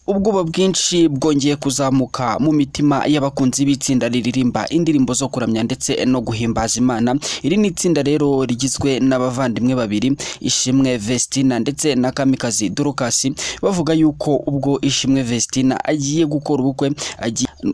Ubwoba bwinshi bwongeye kuzamuka mu mitima y'abakunzi b'itsinda riririmba indirimbo zo kuramya ndetse no guhimbaza Imana. Iri ni itsinda rero rigizwe n'abavandimwe babiri, Ishimwe Vestina ndetse na Kamikazi Dorcas, bavuga yuko ubwo Ishimwe Vestina agiye gukora ubukwe,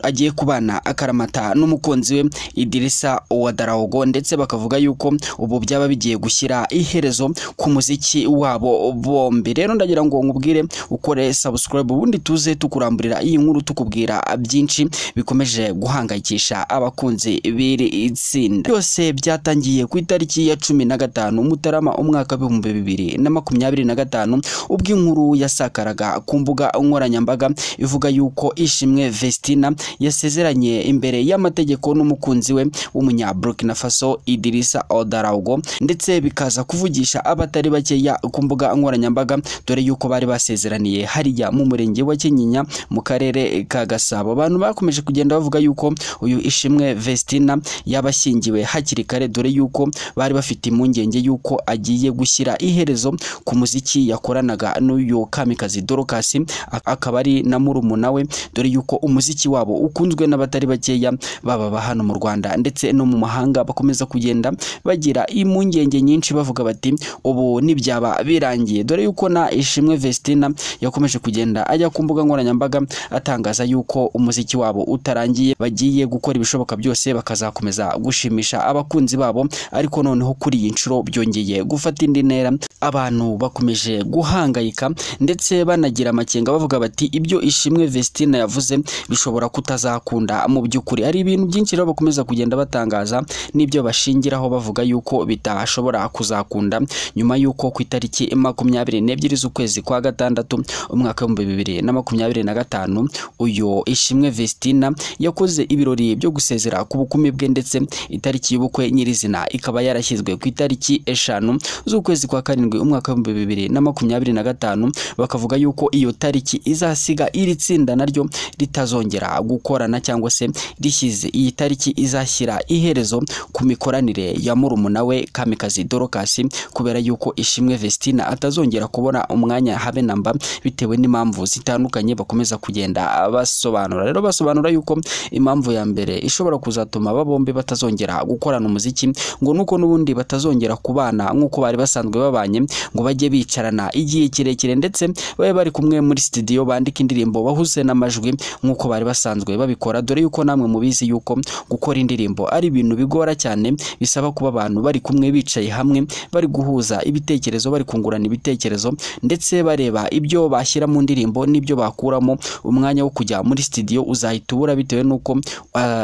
agiye kubana akaramata n'umukunzi we Idrissa Ouedraogo, ndetse bakavuga yuko ubu byaba bigiye gushyira iherezo ku muziki wabo bombi. Rero ndagira ngo nkubwire ukore subscribe ubundi tuze tukuramburira iyi nkuru, tukubwira byinshi bikomeje guhangayikisha abakunzi b'iri itsinda. Byose byatangiye ku itariki ya 15 Mutarama umwaka 2025, ubwo inkuru yasakaraga ku mbuga nkoranyambaga ivuga yuko Ishimwe Vestina yasezeranye imbere y'amategeko n'umukunzi we w'umunya Burkina Faso Idrissa Ouedraogo, ndetse bikaza kuvugisha abatari bakeya ku mbuga nkoranyambaga, dore yuko bari basezeraniye hariya mu murenge wa Kinyinya mu karere ka Gasabo. Abantu bakomeje kugenda bavuga yuko uyu Ishimwe Vestina yabashyingiwe hakiri kare, dore yuko bari bafite impungenge yuko agiye gushyira iherezo ku muziki yakoranaga n'uyu Kamikazi Dorcas, akaba ari na murumuna we, dore yuko umuziki wabo ukunzwe n'abatari bakeya baba hano mu Rwanda ndetse no mu mahanga. Bakomeza kugenda bagira impungenge nyinshi bavuga bati ubu nibyaba birangiye, dore yuko na Ishimwe Vestina yakomeje kugenda ajya ku mbuga nkoranyambaga atangaza yuko umuziki wabo utarangiye, bagiye gukora ibishoboka byose bakazakomeza gushimisha abakunzi babo. Ariko noneho kuri iyi nshuro byongeye gufata indi ntera, abantu bakomeje guhangayika ndetse banagira amakenga bavuga bati ibyo Ishimwe Vestina yavuze bishobora kutazakunda mu by'ukuri. Hari ibintu byinshi rero bakomeza kugenda batangaza n'ibyo bashingiraho bavuga yuko bitashobora kuzakunda, nyuma yuko ku itariki 22 z'ukwezi kwa gatandatu umwaka 2025 uyu Ishimwe Vestina yakoze ibirori byo gusezera ku bukumi bwe, ndetse itariki y'ubukwe nyirizina ikaba yarashyizwe ku itariki 5 z'ukwezi kwa karindwi umwaka 2025. Bakavuga yuko iyo tariki izasiga iri tsinda naryo ritazongera gukorana, cyangwa se rishyize iyi tariki izashyira iherezo ku mikoranire ya murumuna we Kamikazi Dorcas, kubera yuko Ishimwe Vestina atazongera kubona umwanya habe namba bitewe n'impamvu zitandukanye bakomeza kugenda basobanura. Rero basobanura yuko impamvu ya mbere ishobora kuzatuma aba bombi batazongera gukorana umuziki ngo nuko n'ubundi batazongera kubana nk'uko bari basanzwe babanye, ngo bajye bicarana igihe kirekire ndetse babe bari kumwe muri studio bandika indirimbo bahuze n'amajwi nk'uko bari basanzwe babikora, dore yuko namwe mubizi yuko gukora indirimbo ari ibintu bigora cyane, bisaba kuba abantu bari kumwe bicaye hamwe bari guhuza ibitekerezo, bari kungurana ibitekerezo ndetse bareba ibyo bashyira mu ndirimbo n'ibyo bakuramo. Umwanya wo kujya muri studio uzahita ubura bitewe nuko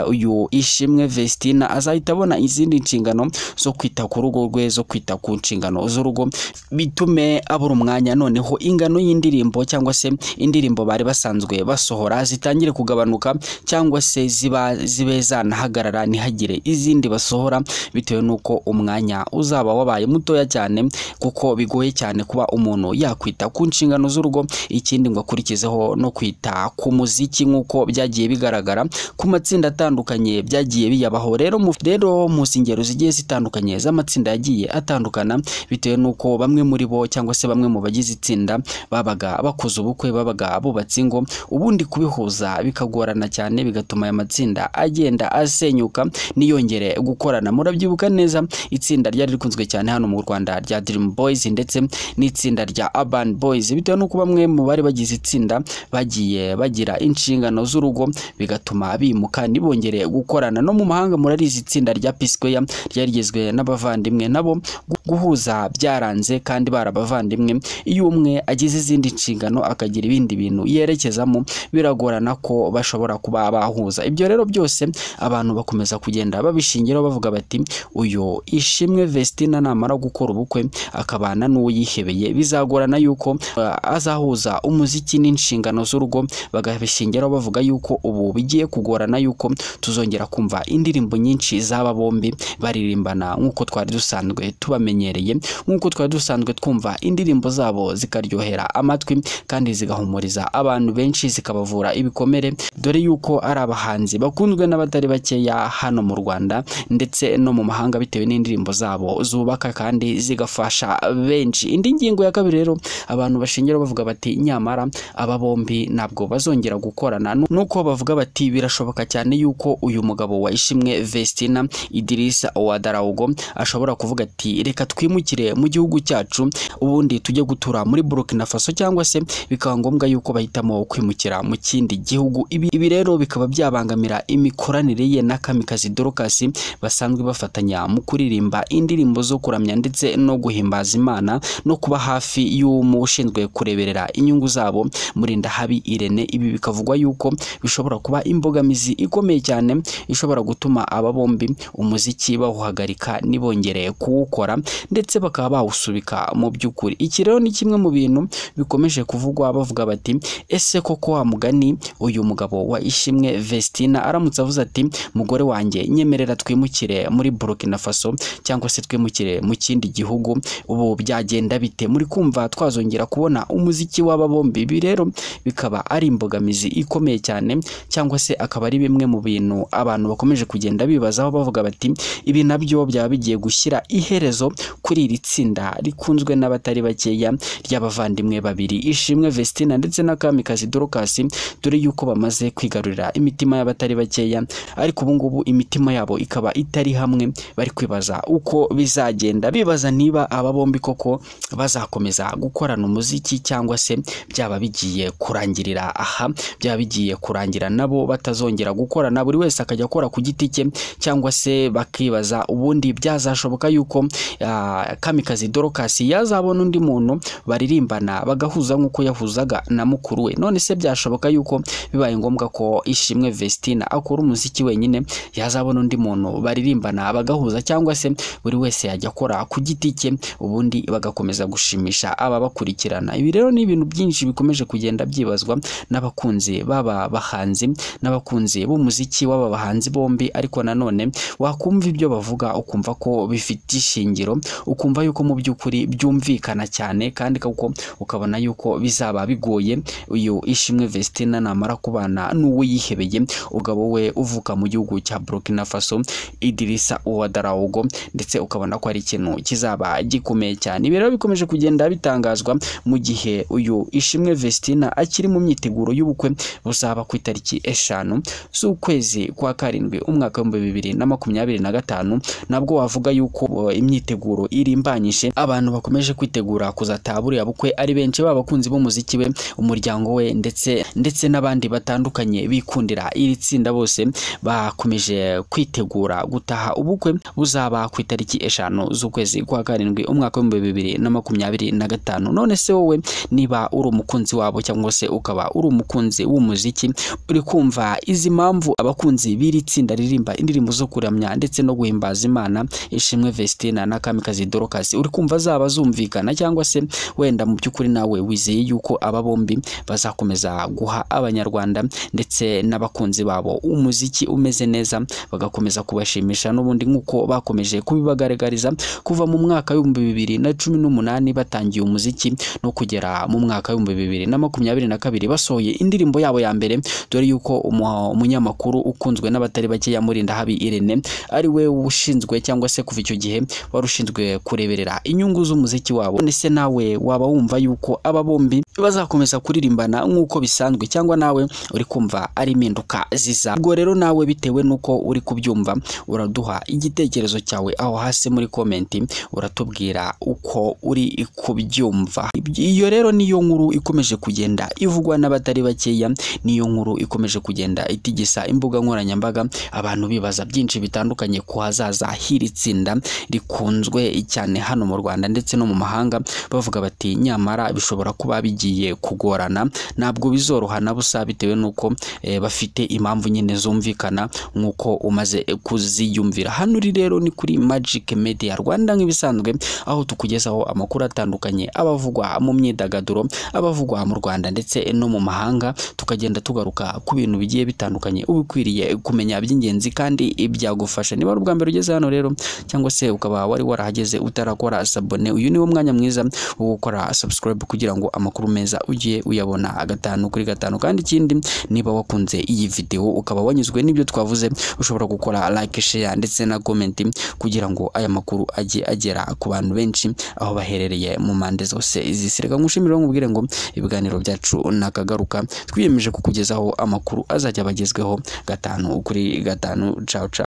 uyu Ishimwe Vestina azahita abona izindi nshingano zo kwita ku rugo rwe, zo kwita ku nshingano z'urugo, bitume abura umwanya. Noneho ingano y'indirimbo cyangwa se indirimbo bari basanzwe basohora zitangire kugabanuka, cyangwa se zibe zanahagarara ntihagire izindi basohora, bitewe nuko umwanya uzaba wabaye mutoya cyane, kuko bigoye cyane kuba umuntu yakwita ku nshingano z'urugo, ikindi ngo akurikizeho no kwita ku muziki nk'uko byagiye bigaragara ku matsinda atandukanye byagiye biyabaho. Rero mu ngero zigiye zitandukanye z'amatsinda yagiye atandukana, bitewe nuko bamwe muri bo cyangwa se bamwe mu bagize itsinda babaga bakoze ubukwe, babaga bubatse ingo, ubundi kubihuza bikagorana cyane, bigatuma aya matsinda agenda asenyuka niyongere gukorana. Murabyibuka neza itsinda ryari rikunzwe cyane hano mu Rwanda rya Dream Boys ndetse n'itsinda rya Urban Boys, bitewe nuko bamwe mu bari bagize itsinda bagiye bagira inshingano z'urugo bigatuma bimuka ntibongere gukorana. No mu mahanga murarizi itsinda rya P Square ryarigizwe n'abavandimwe, nabo guhuza byaranze kandi barabavandimwe. Iyo umwe agize izindi nshingano akagira ibindi bintu yerekezamo biragorana ko bashobora kuba bahuza. Ibyo rero byose abantu bakomeza kugenda babishingiraho bavuga bati uyu Ishimwe Vestina namara gukora ubukwe akabana n'uwo yihebeye bizagorana yuko azahuza umuziki n'inshingano z'urugo. Bagabishingiraho bavuga yuko ubu bigiye kugorana yuko tuzongera kumva indirimbo nyinshi z'aba bombi baririmbana nk'uko twari dusanzwe tubamenyereye, nk'uko twari dusanzwe twumva indirimbo zabo zikaryohera amatwi kandi zigahumuriza abantu benshi, zikabavura ibikomere, dore yuko ari abahanzi bakunzwe n'abatari bakeya hano mu Rwanda ndetse no mu mahanga bitewe n'indirimbo zabo zubaka kandi zigafasha benshi. Indi ngingo ya kabiri rero abantu bashingira bavuga bati nyamara aba bombi ntabwo bazongera gukorana. Nuko bavuga bati birashoboka cyane yuko uyu mugabo wa Ishimwe Vestina Idrissa Ouedraogo ashobora kuvuga ati reka twimukire mu gihugu cyacu ubundi tujye gutura muri Burkina Faso, cyangwa se bikaba ngombwa yuko bahitamo kwimukira mu kindi gihugu. Ibi rero bikaba byabangamira imikoranire ye na Kamikazi Dorcas basanzwe bafatanya mu kuririmba indirimbo zo kuramya ndetse no guhimbaza Imana no kuba hafi y'umushinzwe kureberera inyungu zabo Murindahabi Irene. Ibi bikavugwa yuko bishobora kuba imbogamizi ikomeye cyane ishobora gutuma aba bombi umuziki bawuhagarika nibongere kuwukora ndetse bakaba bawusubika mu by'ukuri. Iki rero ni kimwe mu bintu bikomeje kuvugwa, bavuga bati ese koko wa mugani uyu mugabo wa Ishimwe Vestina aramutse avuze ati mugore wanjye nyemerera twimukire muri Burkina Faso cyangwa se twimukire mu kindi gihugu, ubu byagenda bite? Muri kumva twazongera kubona umuziki w'aba bombi? Ibi rero bikaba ari imbogamizi ikomeye cyane, cyangwa se akaba ari bimwe mu bintu abantu bakomeje kugenda bibazaho bavuga bati ibi nabyo byaba bigiye gushyira iherezo kuri iri tsinda rikunzwe n'abatari bakeya ry'abavandimwe babiri Ishimwe Vestina ndetse na Kamikazi Dorcas, dore yuko bamaze kwigarurira imitima y'abatari bakeya, ariko ubu ngubu imitima yabo ikaba itari hamwe. Bari kwibaza uko bizagenda, bibaza niba aba bombi koko bazakomeza gukorana umuziki cyangwa se byaba bigiye kurangirira aha, byaba bigiye kurangira nabo batazongera gukorana, buri wese akajya akora ku giti cye, cyangwa se bakibaza ubundi byazashoboka yuko Kamikazi Dorcas yazabona undi muntu baririmbana bagahuza nk'uko yahuzaga na mukuru we. None se byashoboka yuko bibaye ngombwa ko Ishimwe Vestina akora umuziki wenyine yazabona undi muntu baririmbana bagahuza, cyangwa se buri wese yajya akora ku giti cye ubundi bagakomeza gushimisha aba bakurikirana? Ibi rero ni ibintu byinshi bikomeje kugenda byibazwa n'abakunzi baba bahanzi n'abakunzi b'umuziki w'aba bahanzi bombi, ariko nanone wakumva ibyo bavuga ukumva ko bifite ishingiro, ukumva yuko mu by'ukuri byumvikana cyane, kandi kuko ukabona yuko bizaba bigoye uyu Ishimwe Vestina namara kubana n'uwo yihebeye, ugabo we uvuka mu gihugu cya Burkina Faso Idrissa Ouedraogo, ndetse ukabona ko ari ikintu kizaba gikomeye cyane. Ibi rero bikomeje kugenda bitangazwa mu gihe uyu Ishimwe Vestina akiri mu myiteguro y'ubukwe buzaba ku itariki 5 z'ukwezi kwa 7 umwaka wa 2025. Nabwo wavuga yuko imyiteguro irimbanyije, abantu bakomeje kwitegura kuzataha buriya bukwe ari benshi, baba abakunzi b'umuziki we, umuryango we ndetse n'abandi batandukanye bikundira iri tsinda, bose bakomeje kwitegura gutaha ubukwe buzaba ku itariki 5 z'ukwezi kwa 7 umwaka wa 2025. None se wowe niba uri umukunzi wabo cyangwa se ukaba uri umukunzi w'umuziki, uri kumva izi mpamvu abakunzi b'iri tsinda ririmba indirimbo zo kuramya ndetse no guhimbaza Imana Ishimwe Vestina na Kamikazi Dorcas, uri kumva zaba zumvikana, cyangwa se wenda mu by'ukuri nawe wizeye yuko aba bombi bazakomeza guha abanyarwanda ndetse n'abakunzi babo umuziki umeze neza, bagakomeza kubashimisha n'ubundi nk'uko bakomeje kubibagaragariza kuva mu mwaka w'ibihumbi 2018 batangiye umuziki no kugera mu mwaka w'ibihumbi 2022 basohoye indirimbo yabo ya mbere, dore yuko umunyamakuru ukunzwe n'abatari bake ya Murindahabi Irene ari we ushinzwe cyangwa se kuva icyo gihe wari ushinzwe kureberera inyungu z'umuziki wabo. None se nawe waba wumva yuko aba bombi bazakomeza kuririmbana nk'uko bisanzwe, cyangwa nawe uri kumva ari impinduka ziza? Ubwo rero nawe bitewe nuko uri kubyumva uraduha igitekerezo cyawe aho hasi muri komenti, uratubwira uko uri kubyumva. Iyo rero niyo nkuru ikomeje kugenda ivugwa n'abatari bakeya, niyo nkuru ikomeje kugenda itigisa imbuga nkoranyambaga, abantu bibaza byinshi bitandukanye ku hazaza h'iri tsinda rikunzwe cyane hano mu Rwanda ndetse no mu mahanga, bavuga bati nyamara bishobora kuba bigiye kugorana, ntabwo bizoroha na busa, bitewe nuko bafite impamvu nyine zumvikana nkuko umaze kuziyumvira. Hano uri rero ni kuri Magic Media Rwanda nk'ibisanzwe, aho tukugezaho amakuru atandukanye abavugwa mu myidagaduro, abavugwa mu Rwanda ndetse no mu mahanga, tukagenda tugaruka ku bintu bigiye bitandukanye ubikwiriye kumenya by'ingenzi kandi ibyagufasha. Niba ari ubwa mbere ugeze hano rero, cyangwa se ukaba wari warahageze utarakora sabone, uyu niwo mwanya mwiza wo gukora subscribe kugira ngo amakuru meza ugiye uyabona 5 kuri 5. Kandi ikindi, niba wakunze iyi video ukaba wanyuzwe n'ibyo twavuze, ushobora gukora like, share ndetse na comment kugira ngo aya makuru ajye agera ku bantu benshi aho baherereye mu mpande zose z'isi. Reka ngushimire nkubwire ngo ibiganiro Ibiganiro byacu nakagaruka, twiyemeje kukugezaho amakuru azajya abagezweho 5 kuri 5. Ciao ciao.